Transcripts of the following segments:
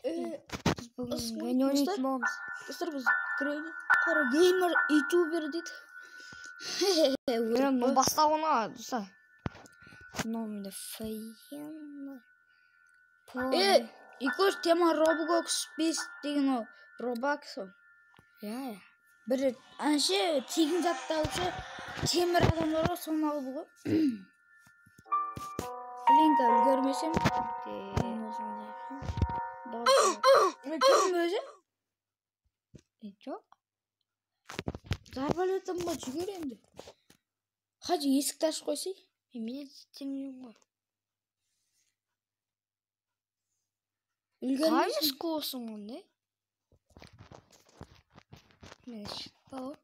Біз бүгін Грэнни ойнайтын боламыз. Достар, біз Грэнни қара геймер ютубер дейді. Ну, баста оны, достар. Мынау менде фейн. Икош тема Roblox 5 деген ол Roblox ол. Иә, иә. Бір рет әнше тегін затты алып темір адамдар ғой, соны алды ғой. Блин, үлгермесем. Мен кім өзі? Жоқ. Арбалетім ғой, жүгір енді. Хажы, есікті ашып қойсай. Мен істемеймін ғой. Үлгермейсің. Қай болсын ондай? Мен шықпа ғой.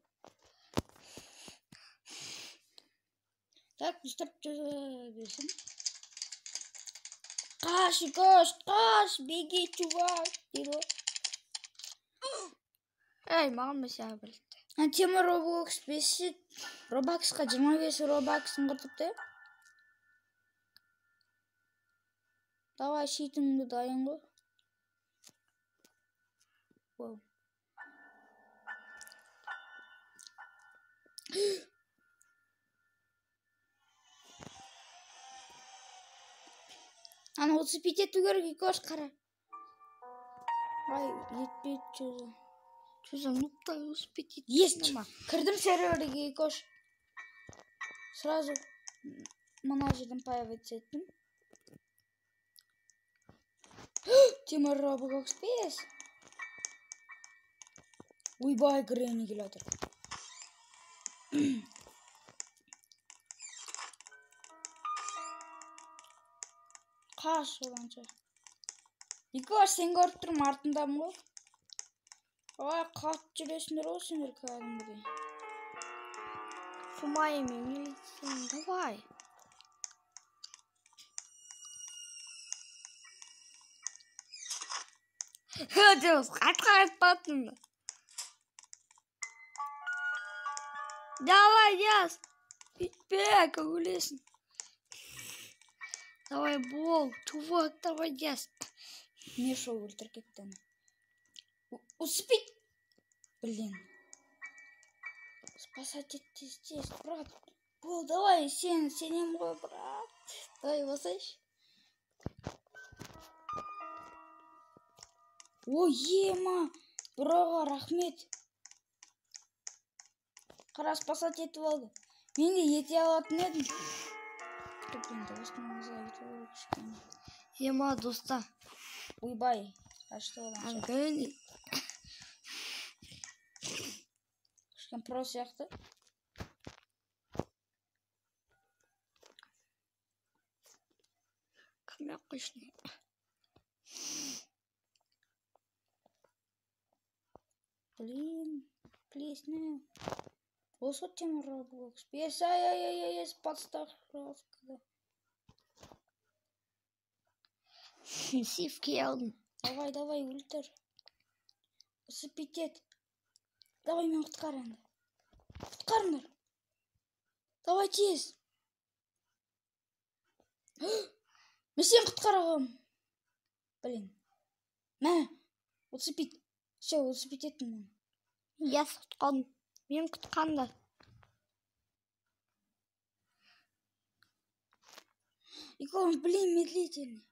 Так, достар, жаза берсін. Қаш, Икош, қаш, беги, чувак, дейді ғой. Ей, маған бесе арбалетті. Тема Roblox 5 Robloxқа 25 Robux'ын құртыпты. Давай, щитіңді дайын ғой. Вау. Ана уцепить ету керек, Икош, қара. Ай, етпейді чөзі. Чөзі, нуптай успеть етті. Есть! Кірдім серверге, Икош. Сразу мына жерден появиться еттім. Темір Roblox 5. Ойбай, Грэнни келе жатыр. Қаш оданша. Икош, сен көріп тұрмын, артындамын ғой. Ой, қатты жүресіңдер ғой сендер кәдімгідей. Фумай, мен летим, давай. Қайтқа қайтпадың. Давай, Яс. Үйтпе, өлесің. Давай, бол, чувак, давай, Яс. Миша өлтіріп кетті ана. Успеть! Блин. Спасать тез, тез, брат. Бол, давай, сен, сенем ғой, брат. Давай, басайшы. О, ема, броға рахмет. Қара, спасать етіп алды. Мен де ете алатын едім. Блин, дауыстың азайту керек кішкене. Ема, доста. Ойбай, қашты одан. Грэнни. Кішкене про сияқты. Кірмей ақ қойшы. Блин, плиз, не. Осы тема Roblox. 5, ай-ай-ай-ай, подстраховка. Сивки алдым. Давай, давай, өлтір. Усыпить ет. Давай, мен құтқар енді. Құтқарыңдар. Давай, тез. Мен сені құтқара аламын. Блин. Мә, усыпить. Все, усыпить еттім оны. Яс құтқардым. Мен құтқандар. Икон, блин, медлительный.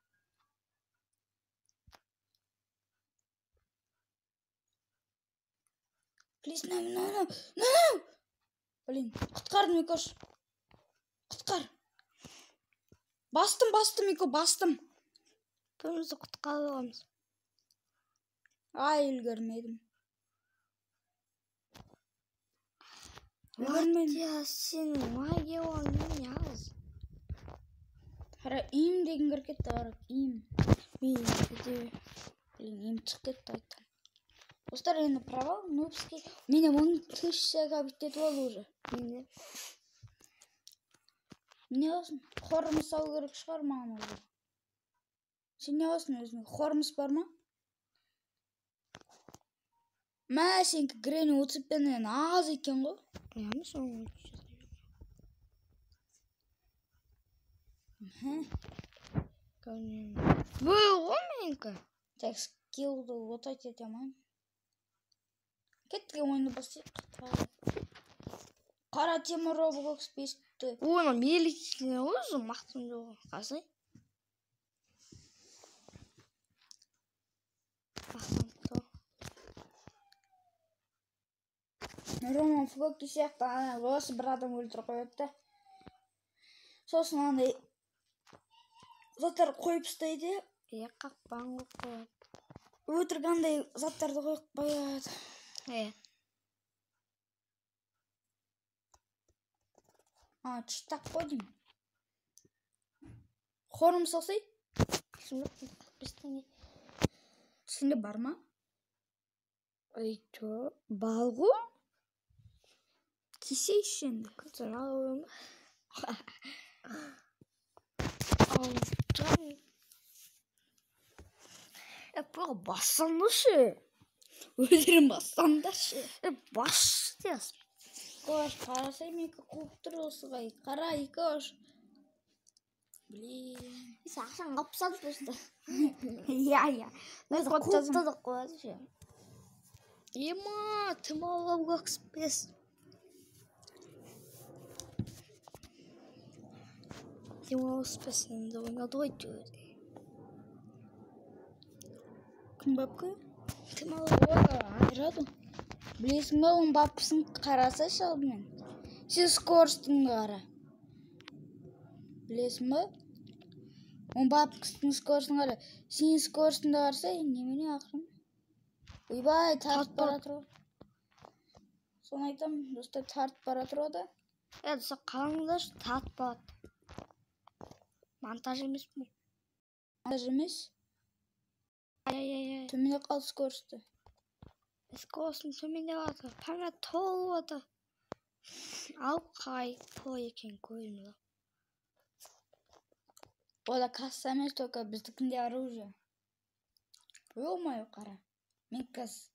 Please, no, no, no, no! Блин, құтқардым, Икош. Құтқар. Бастым, бастым, Ико, бастым. Бірімізді құтқарып аламыз. Ай, үлгермедім. Үлгермедім. Я сенің магияң не аз. Қара, им деген кіріп кетті, қара, им. Мен де. Блин, им шығып кетті айттым. Достар, енді провал, нубский. Менде 1000 кабинет болды уже. Менде. Не болсын? Хормыз алу керек шығар маған уже. Сен не болсын өзіңе? Хормыз бар ма? Мә, сенікі Грэнни 35-нен аз екен ғой. Иә, мен соны Бұл ғой менікі. Так, Скиллді лутать ете алмаймын. Кеттік, ойынды бастайық. Қара темір Roblox 5-ті. Оны мелік өзі мақтан жоқ. Қарасай. Мақтан. Роман Флоки сияқты ана осы бір адам өлтіріп қояды да. Сосын андай заттар қойып тастайды. Е, қақпан қойып қояды. Өтірік андай заттарды қойып қояды. Е. А, читак қойдым. Хорым салсай? Жоқ, 45 теңге. Сенде бар ма? Ой, чё? Бар ғой. Кисейші енді. Күтін алып Алып. Е, бұға бассаңдаршы. Өздерің бассаңдаршы. Е, бас дес. Кош, қарасай, менікі қуып тұр осыға. Қара, Икош. Блин. Сен ақшаны алып тастадың просто. Иә, иә. Мен Код қуып жаздым. тастадық қой ше. Ема, Тимон Roblox 5. Тимон Roblox 5 енді ойнады ғой әйтеуір. Кім бапка? Тимон Ой, айырады. Білесің ба, оның бапкасын қарасайшы алдымен. Сен скоростыңды қара. Білесің ба? Оның бапкасының скоростын қара. Сенің скоростыңды қарасай, немене ақырын? Ойбай, тартып бара жатыр ғой. Соны айтамын, достар, тартып бара жатыр ғой да. Е, достар, қараңдаршы, тартып барады. Монтаж емес бұл. Монтаж емес. Ай-ай-ай. Төмендеп қалды скоросты. Скоростың төмендеп жатыр. Память толып жатыр. Алып қай пол екен көрінді. О да касса емес, только біздікінде оружие. Ё-моё, қара. Мен кас.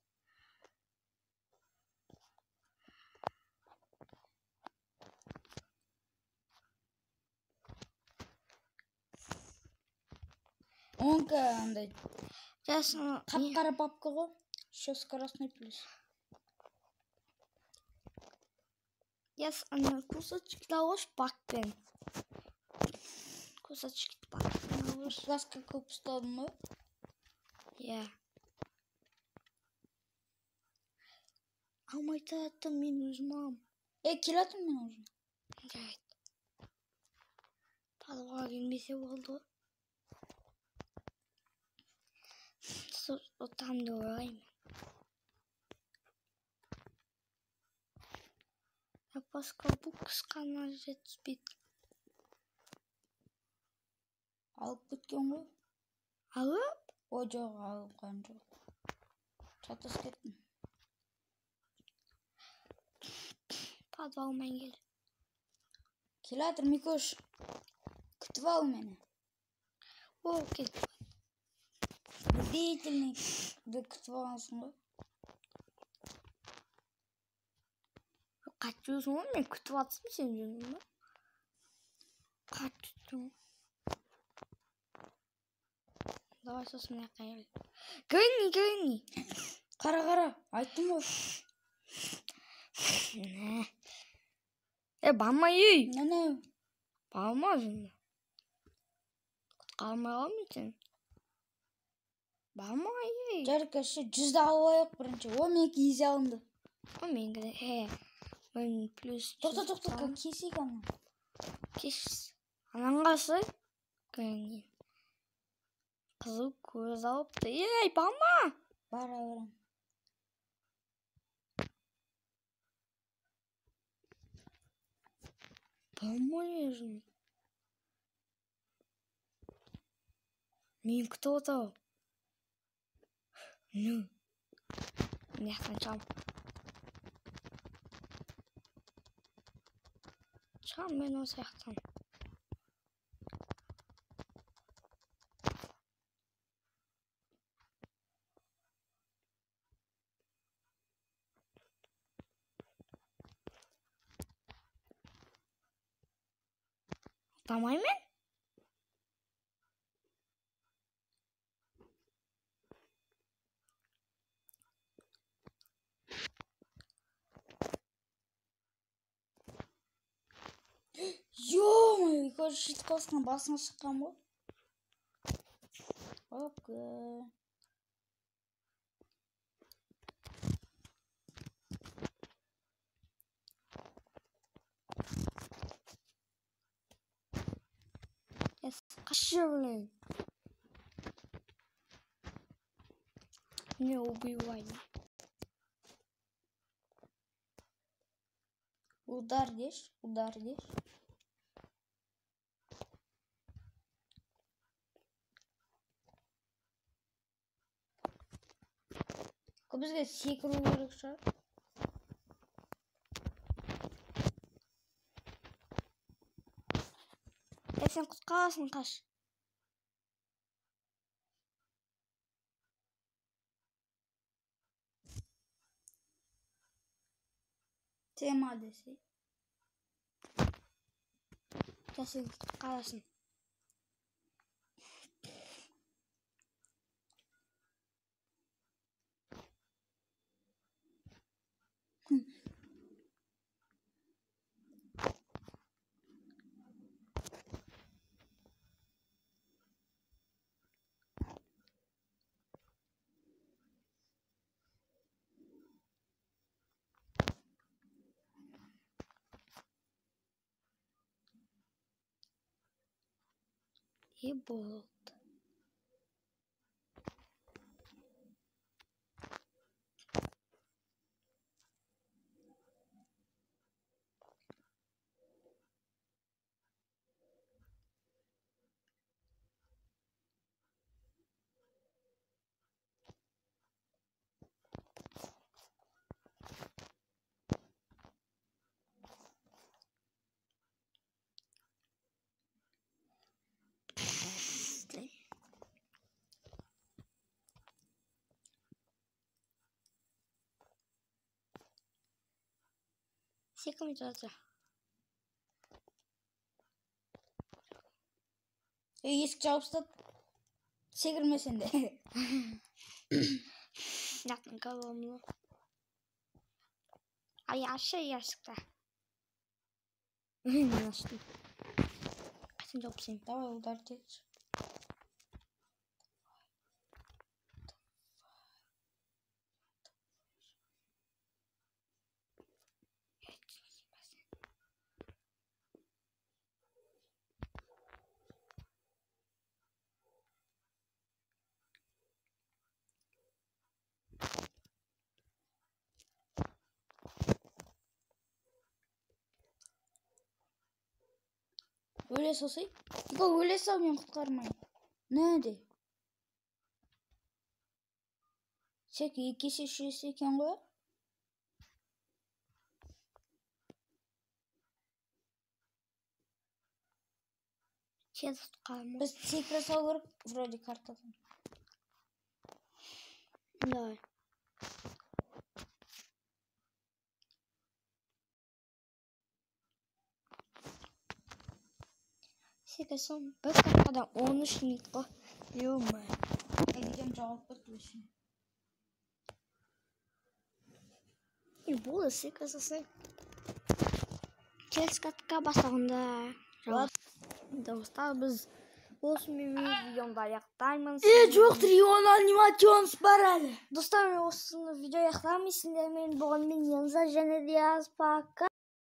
Онікі андай Жасын қап-қара папка ғой. Еще скоростной плюс. Яс, ана кусочек алғыш бакпен. Кусочек бакпен алғыш. Фласка көп ұстадым ба? Иә. Алмай тұратын мен өзім алам. Е, келатырмын мен уже. Жарайды. Подвалға келмесе болды ғой. Ұтам деп ойлаймын. Запаска букс қана жетіспейді. Алып кеткен ғой. Алып? О, жоқ, алған жоқ. Шатасып кеттім. Подвалмен кел. Келатыр, Микош. Күтіп ал мені. О, кел. Длительныйді күтіп алғансың ғой. Қатты жүрсің ғой, мен күтіп жатсам сен жүрмін ба? Қатты жүрсің ғой. Давай сосын мына жаққа кел. Гренни, Гренни. Қара, қара, айттым ғой. Е, барма, ей. Міне. Барма жынды. Құтқармай қаламын сені. Барма, ей. Жарық, ше, 100-ді алып алайық бірінші. О, менікі изи алынды. О, менікі де. Е, мен плюс Тоқта, жүз тоқта, алам. кесейік аны. Кес. Анан қарсы. Гренни. Қызыл көз алыпты. Ей, барма. Бара беремін. Барма, ей, жын. Мен күтіп отырмын. Ну. Мына жақтан шығамын. Шығамын мен осы жақтан. Ұтамаймын мен? щит қосқан басыңа шыққан ғой. Бабка. Қашы, блин. Не убивай. Удар деш, удар деш. Бізге секіру керек шығар. Сен құтқарасың, қаш. Тема десе. Сен құтқарасың. И болт. Секірмей тұра. Есік жауып тастады. Секірмесең де. Жақтың коломны. Ай, ашы есікті. Мен аштым. Қайтадан жауып тастайын. Давай удар етші. Өле салсай. Ико, өле сал, мен құтқармайын. Нәде? Сек 2 есе 3 есе екен ғой. Тез құтқарма. Біз секіре салу керек, вроде картадан. Давай. Секірсем, бір картадан 13 минут қой. Ё-моё. Видеом жауап кетті үшін. Не болды, секірсең. Келесі картаға бастағанда достар, біз осымен видеомды аяқтаймын. Жоқ, Трион анимационс бар әлі. Достар, мен осыны видео аяқтаймын. Сіздермен болған мен Янза және Диас. Пока.